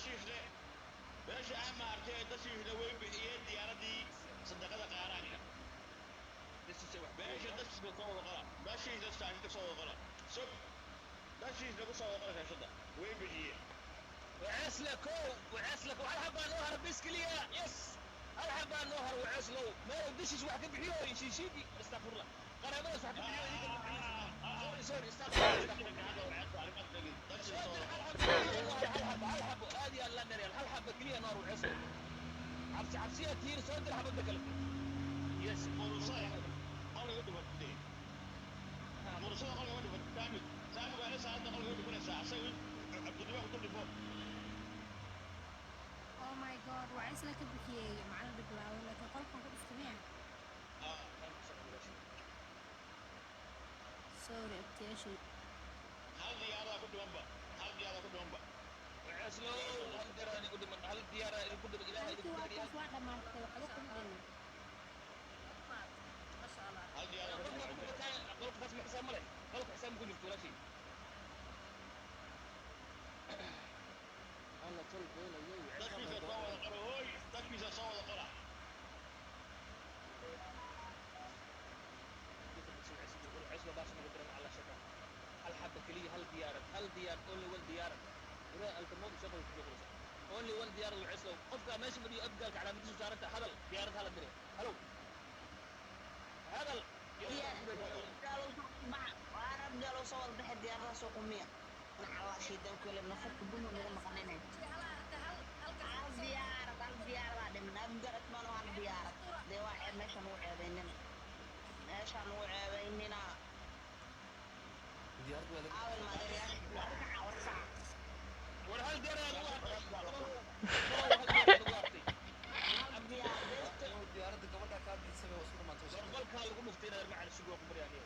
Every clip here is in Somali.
Dashiishle, beesha Axma Artee Dashiishle way bixiyeen diyaaradii sadaqada qaaraanka. Beesha Dashiisle soo wada qora, Dashiisle shaashada soo wada qora, sug, Dashiisle ku soo wada qora shaashada, way bixiyeen. وعسلة كو وعسلة كو هل حبا نوهر بسكلية يس هل حبا نوهر وعسلو ما ودشش واحد كبحيو شيشيدي استغفر الله قرابة واحد كبحيو. سوري سوري، استغفر الله استغفر الله. هل حبا هل حبا هذه الله نريال هل حبا كلية نار وعسلو عبسي عبسية تير صدر حبا دكالك يس. Qolka dhufatay murusada, qolka dhufatay Saami, Saami waa la saarta, qolka dhufanaysaa asaga Cabdinimo ku dhufo. Oh my God, waa isla ka bixiyey macna dhiblaawo, laakiin qolkan ku dhuftay miya? Sorry, abtiyaashay. Hal diyaaradaa ku dhimanba, hal diyaaradaa ku dhimanba. وعسلو هل ديارة يقول من هل ديارة يقول إله. Halkii waa taas, waa dhammaatay, waxba kuma dhinin. ما شاء الله. Hal diyaaradaa ku dhiman. قلق بس حساب ملح قلق حساب ممكن جبت ولا شيء الله طول بيلا. Dadkiisa soo wada qora, hooy, dadkiisa soo wada qora. هل حبة كلية هل ديارة هل ديار only one ديارة ولا التموت شغل في شغل only one ديارة. وعسلو قفك ماشي بدي أبقى على مدرسة سارة هذا ديارة هذا دري هلو هذا. Waarabgalo soo wada baxa diyaaradaha soo qumiya nacalaa shaytaan kule nafarka buna nagu maqaninay. Hal diyaarad, hal diyaaradaa dhiman. Abgarat mano hal diyaarad dee waa ceeb, meesha nugu ceebaynina, meesha nugu ceebaynina. Diyaarad waa laga aawel maadeeryaasha warkaca warkaca. ولا هل ديارة Hal diyaarad. Diyaaradda gabadha kaa bixisay waa isku dhamaatay shaqada. Qolkaa lagu dhuftay inaad macaan isugu ku baryaaniyo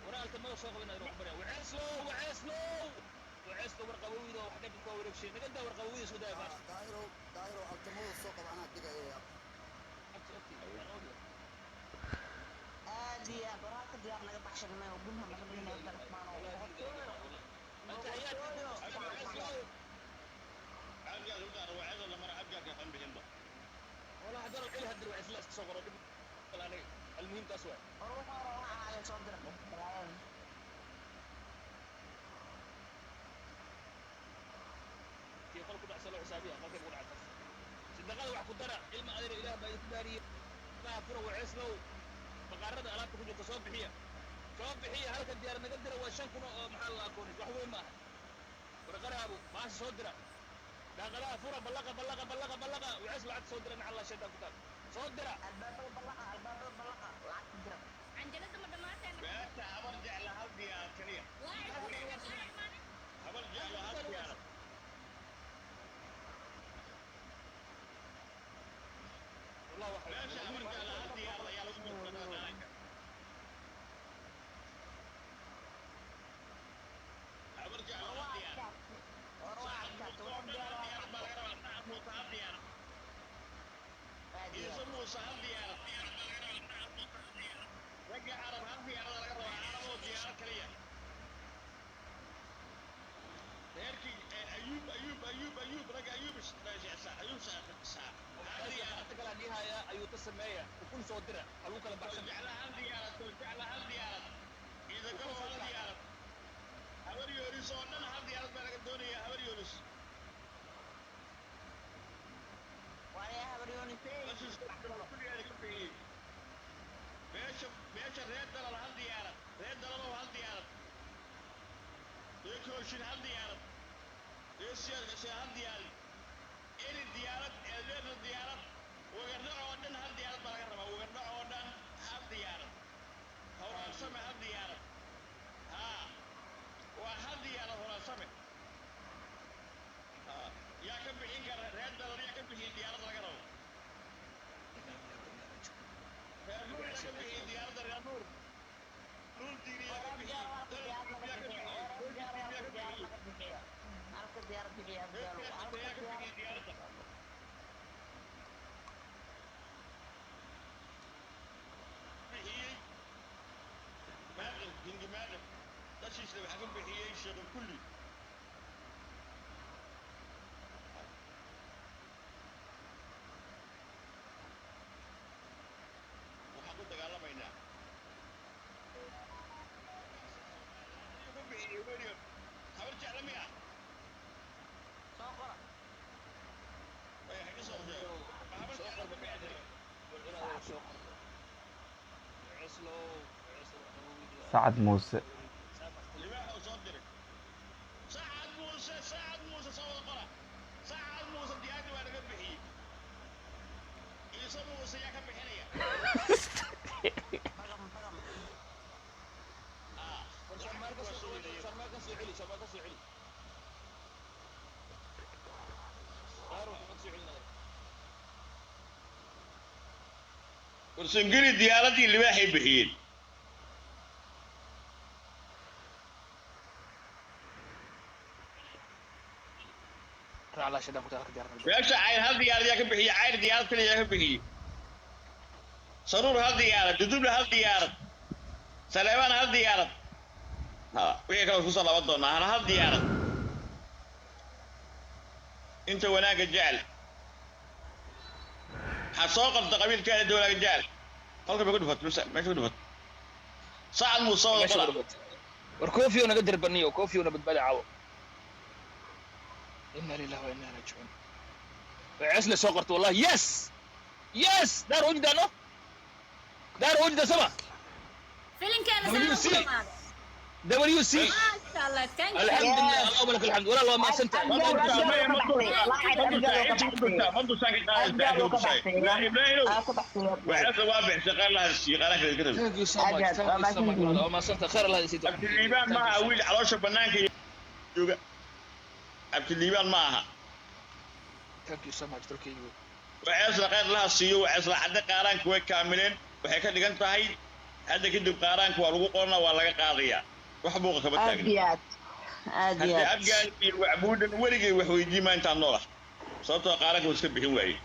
waraalka mada soo qaban inaad ku baryaa. Waceeslow, waceeslow, waceeslow, warqabowida wax dhadhan ku wareegshay naga daa, warqabowida soo daaya baas. Daahiro, Daahiro, altamada soo qaba, anaa digaya. Abti, abti. Aad iyo aad war halka diyaar naga baxshanay oo gunha naga dhigay abgarat mano. انت حياتك waceeslow. Cabdigaas u gaara waa cedal lamara cabdigaas kan bixinba. والله هذول العيل هدر وعسلاس تصور المهم تسوى. War wuxuu hore waxa ahaayeen soo dira balaayada. في قلب كل عسل حسابية قلب يقول عسل صدقنا wax ku dara ilma adeer ilaah baa idinku baariyey baa fura. Waceeslow baqaarada alaabta ku jirta soo bixiya, soo bixiya. Halkan diyaar naga dira waa 5000 oo maxaa la aqoonay, wax weyn maaha. Warqaraabu baasha soo dira, daaqadaha fura, ballaqa ballaqa ballaqa ballaqa. Wacees lacag soo dira, naca Allah shaytaan ku taal soo dira. Albaabada ballaqa, albaabada ballaqa, lacagta dira. Canjalada ma dhammaatay? Beesha Habar Jecla hal diyaarad kaliya. Habar Jecla hal diyaarad. والله waxa Beesha Habar Jecla hal diyaarad ayaa lagu mursanaa qaranka. Habar Jecla hal diyaarad. War waa Sacad adkaatay. Muuse oo War dhan diyaar hal waa diyaarad baa laga rabaa. Sacad Muuse hal diyaarad. Aad iyo Ciise aad. Muuse hal diyaarad. Ragga Carab hal diyaarad laga rabaa, Carab oo diyaarad kaliya. Reerkii Ayuub, Ayuub, Ayuub, Ayuub, ragga Ayuub, Ayuub saa hal diyaarad. Inta kale dhihaya ayuu ta sameeya ukun soo dira haluu kala baxsan. Jecla hal diyaarad, Jecla hal diyaarad, Ciidagalo hal diyaarad, Habar Yoonis oo dhan hal diyaarad baa laga doonayaa, Habar Yoonis. Waaryaa habaryoonisey. Bixiyey beesha, beesha reer Dalal hal diyaarad, reer Dalalow hal diyaarad, reer Kooshin hal diyaarad, reer Siyaad Xuseen hal diyaarad, eri diyaarad, eeldeerna diyaarad, Wagardhac oo dhan hal diyaarad baa laga rabaa, Wagardhac oo dhan hal diyaarad, Hawraansame hal diyaarad, haa, waa hal diyaarad Hawraansame. Haa, yaa ka bixin kara reer Dalal? Yaa ka bixin diyaaradda laga rabo? Reer Nuur yaa ka bixin diyaaradda? Reer Nuur, Nuur Diini yaa ka bixin? Dalal yaa ka bixin? Kooshin yaa ka bixin? Halka diyaar bixiya. Reer Abgaalo Siyaad halka Xuseen yaa ka diyaar. bixin diyaaradda bixiyey maaqil Hindi maaqil dashiisna waxaa ka bixiyey sheekh kulli. Sacad Muuse. Libaax oo soo diray Sacad Muuse, Sacad Muuse soo wada qora. Sacad Muuse diyaardi waa laga bixiyey. Ciise Muuse yaa ka bixinaya? Sharmaarka soo sharmaarka soo celi, sharmaarka soo celi. Daaro wuxuu soo celinaya. Warsangeli diyaaradii libaaxay bixiyeen. Racla shadan ku taala diyaarada. Meesha Cayr hal diyaarad yaa ka bixiyey? Cayr diyaarad kale yaa ka bixiyey? Saruur hal diyaarad, Duduble hal diyaarad, Saleebaan hal diyaarad. Ha, wixii kale isku soo laaban doonaa. Hal hal diyaarad. Inta wanaagga jecel ha soo qorta qabiilkeeda. Inta wanaagga jecel halka bay ku dhufatay, meesha ku dhufatay Sacad Muuse wada Meesha qola. wada. War koofiyo naga dirbaniyo, koofiyo na badbaadi caawo. Inna lillahi wa inna ilaihi raaji'uun. Wacisle soo qorto wallahi. Yes, yes, daar ujda no, daar ujda sama. Filinkeena WC. saan ugu dhamaaday. WC. Maasha Allah, thank you. Alxamdulilah, allahuma lak alxamd. Walaal, waa mahadsantahay. Ma durtaa, maya, ma durtaa, ma durtaa, inta ku durtaa, ma durtaan ka qaadaysaa, inta ku durtaa. Ibraahirow, waxaase waa bixisay qaar la hadsiiyo, qaaraan kale iska rabay. Thank you so much, thank you so much. Walaal, waa mahadsantahay, khayr Allah isiido. Abdiliibaan ma aha wiil caloosha banaanka jooga. Abdiliibaan ma aha. Thank you so much, dalkaygu. Waxaasla khayr laha siiyo. Waxaasla cadde qaaraanka way kaamileen. Waxay ka dhigan tahay hadda kadib qaaraanka waa lagu qorana, waa laga qaadayaa, wax buuqa kama Aad taagna. iyo aad, aad iyo Haddii aad. Abgaal iyo Wacbuudhan weligay wax weydii maa intaan noolah, sababtoo qaaraanka waa iska bixin waaye.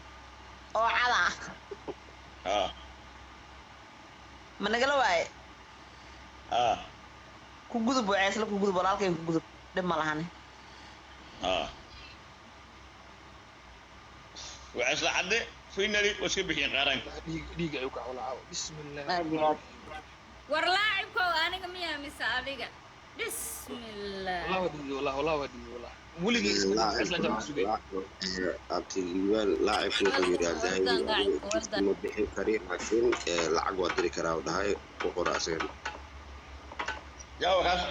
Oo cada ah. Ah. Ma nagala waaye? Ah. Ku gudub waceesla, ku gudub walaalkay, ku gudub, dhib ma lahane. Ah, waxaasla cadde finally waa iska bixiyeen qaaraanka. Dhiig dhiig ayuu kaco caawo, bismillah. Aad iyo aad. War laacibkow, aniga miyaa mise adiga? Bismillah. Wallah waa dhiig, wallah, wallah waa dhiig, wallah weligii isla inta wax sugay. Abtiliibaan laacibku wuxuu yidhi abdahay ma bixin kari, laakiin lacag waa diri karaa u dhahay, ku qora asagan. Yaa wakaas?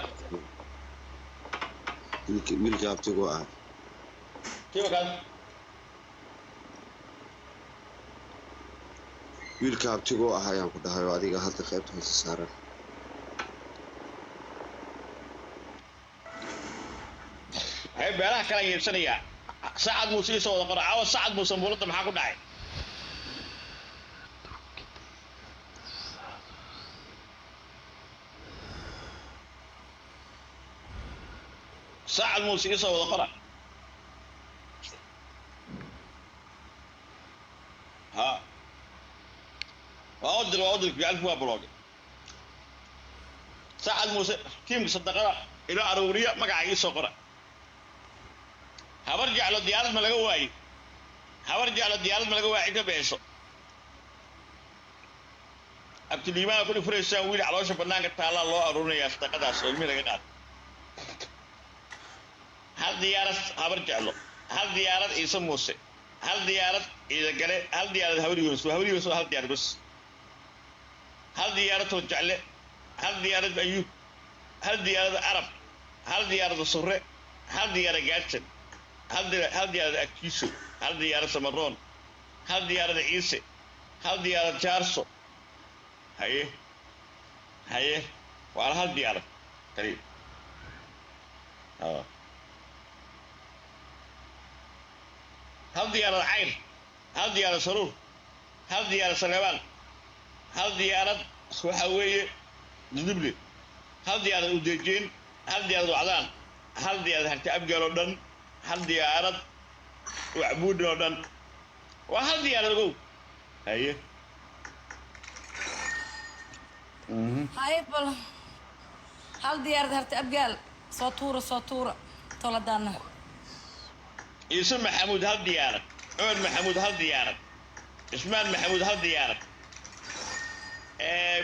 Wiilka abtigu ah. Kii wakaas? Wiilka abtigoo ah ayaan ku dhahay oo adiga hadda qaybta hoose saaran. Waxay beeraha kala yeebsanayaa. Sacad Muuse isoo wada qora caawa. Sacad Muuse muulada maxaa ku dhacay? Sacad Muuse isoo wada qora. Ha, waa u dir, waa u dir alf, waa bloogay Sacad Muuse. Tiimka sadaqada ilo aruuriya, magaca ii soo qora. Habar Jeclo diyaarad ma laga waayi? Habar Jeclo diyaarad ma laga waayi ka bixiso? Abtiliimaana ku dhifuraysaan. Wiil caloosha banaanka taallaa loo aruurinayaa sadaqadaas oo ilmihii laga qaado. Hal diyaarad Habar Jeclo, hal diyaarad Ciise Muuse, hal diyaarad Ciidagale, hal diyaarad Habar Yunus. Waa Habar Yunus, waa hal diyaarad bas. Hal diyaarad Tol Jecle, hal diyaarad Ayuub, hal diyaarad Arab, hal diyaarad Surre, hal diyaarad Gaadsan, hal diyaarad Akiiso, hal diyaarad Samaroon, hal diyaarad Ciise, hal diyaarad Jaarso. Haye, haye, waa hal diyaarad kaliya. Ah. Hal diyaarad Cayr, hal diyaarad Saruur, hal diyaarad Saleebaan, hal diyaarad waxa weeye Duduble, hal diyaarad Udeejeen, hal diyaarad Wacdaan, hal diyaarad Harti Abgaal oo dhan, hal diyaarad Wacbuudin oo dhan. Waa hal diyaarad ogow. Haye. Haye, bal hal diyaarad Harti Abgaal soo tuura, soo tuura toladaana. Ciise Maxamuud hal diyaarad, Cumar Maxamuud hal diyaarad, Cismaan Maxamuud hal diyaarad,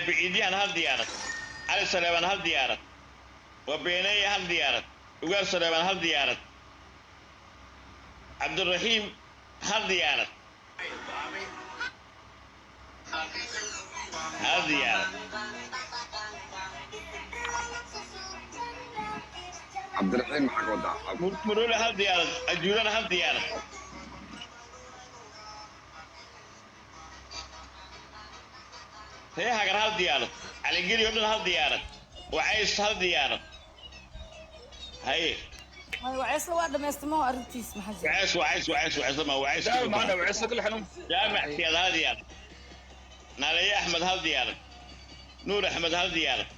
Biciidyahan hal diyaarad, Cali Saleebaan hal diyaarad, Wabeeneeye hal diyaarad, Ugaar Saleebaan hal diyaarad, Cabdiraxiim hal diyaarad, hal diyaarad. Cabdiraxiim maxaa ka wadaa? Murule hal diyaarad, ajuurana hal diyaarad. Ree Hagar hal diyaarad, Caligeli oo dhan hal diyaarad, Wacays hal diyaarad. Haye. Waceysla waa dhamaystamo arrintiis, maxaa jira? Wacays, Wacays, Wacays, Wacays ma Wacays. Jaamac macna waceysla kale xanuun. Jaamac Siyaad hal diyaarad, Naalaye Axmed hal diyaarad, Nuur Axmed hal diyaarad.